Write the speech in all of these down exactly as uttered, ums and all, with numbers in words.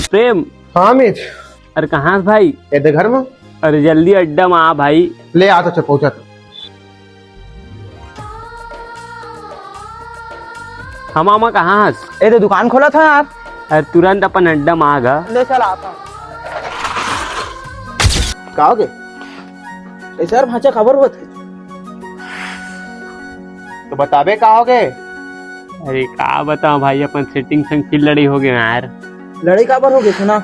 प्रेम। हाँ अमित। अरे कहाँ हस भाई? ए दे घर में। अरे जल्दी अड्डा में आ भाई। ले आ तो, अच्छा पहुँचा तो। हाँ मामा, कहाँ हस? ए दे दुकान खोलत हँव यार। अरे तुरंत अपन अड्डा में आ गा। ले चल आता हूँ। का होगे? ए सर भांचा, काबर होत हे? तो बताबे का होगे? अरे का बताओं भाई, अपन सेटिंग संग फिर लड़ई होगे यार। लड़ई काबर होगे सुना?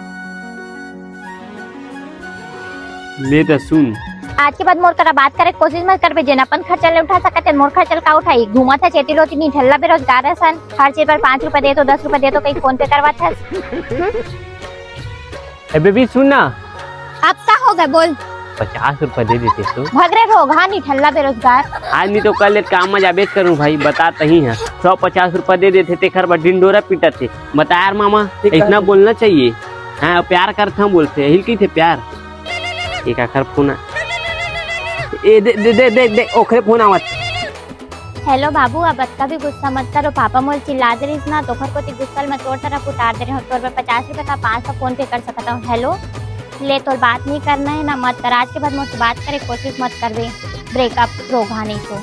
ले त सुन। आज के बाद मोर करा बात करे के कोशिश मत करबे, जेन अपन खर्चा ले उठा सकत हे, मोर खर्चा ल का उठाही? घूमत हे चेती लोती निठल्ला बेरोजगार असन, हर चीज पर पाँच रुपया दे तो, दस रुपया दे तो कहिके फोन पे करवात हस। ए बेबी सुन ना। अब का होगे बोल? पचास रुपया दे देते तो। भग रे रोगहा निठल्ला बेरोजगार। आज नहीं तो कल एक काम में जाबेच करूँ भाई, बता तही है। सौ पचास रुपया दे देते, तेखर बर ढिंडोरा पीटत हे। बता यार मामा, ठीक है। इतना बोलना चाहिए। हाँ, प्यार करथंव बोलथे, यही कहिथे प्यार। एक आखर फोन आ-, ए, दे, दे, दे, दे, दे, ओखरे फोन आवत। हेलो बाबू, अब अतका भी गुस्सा मत करो। पापा मोर चिल्ला दे रहिस ना, तोखर कोती गुस्सा ल मैं तोर तरफ उतार दे रहे हूँ। तोर बर पचास रुपया का पाँच सौ फोन पे कर सकत हूँ। हेलो, ले तोर बात नहीं करना है ना, मत कर। आज के बाद मोर से बात करे कोशिश मत करबे। ब्रेकअप रोगहा नहीं तो।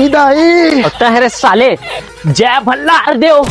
ई दाई। पता है रे साले, जय भल्लार देव।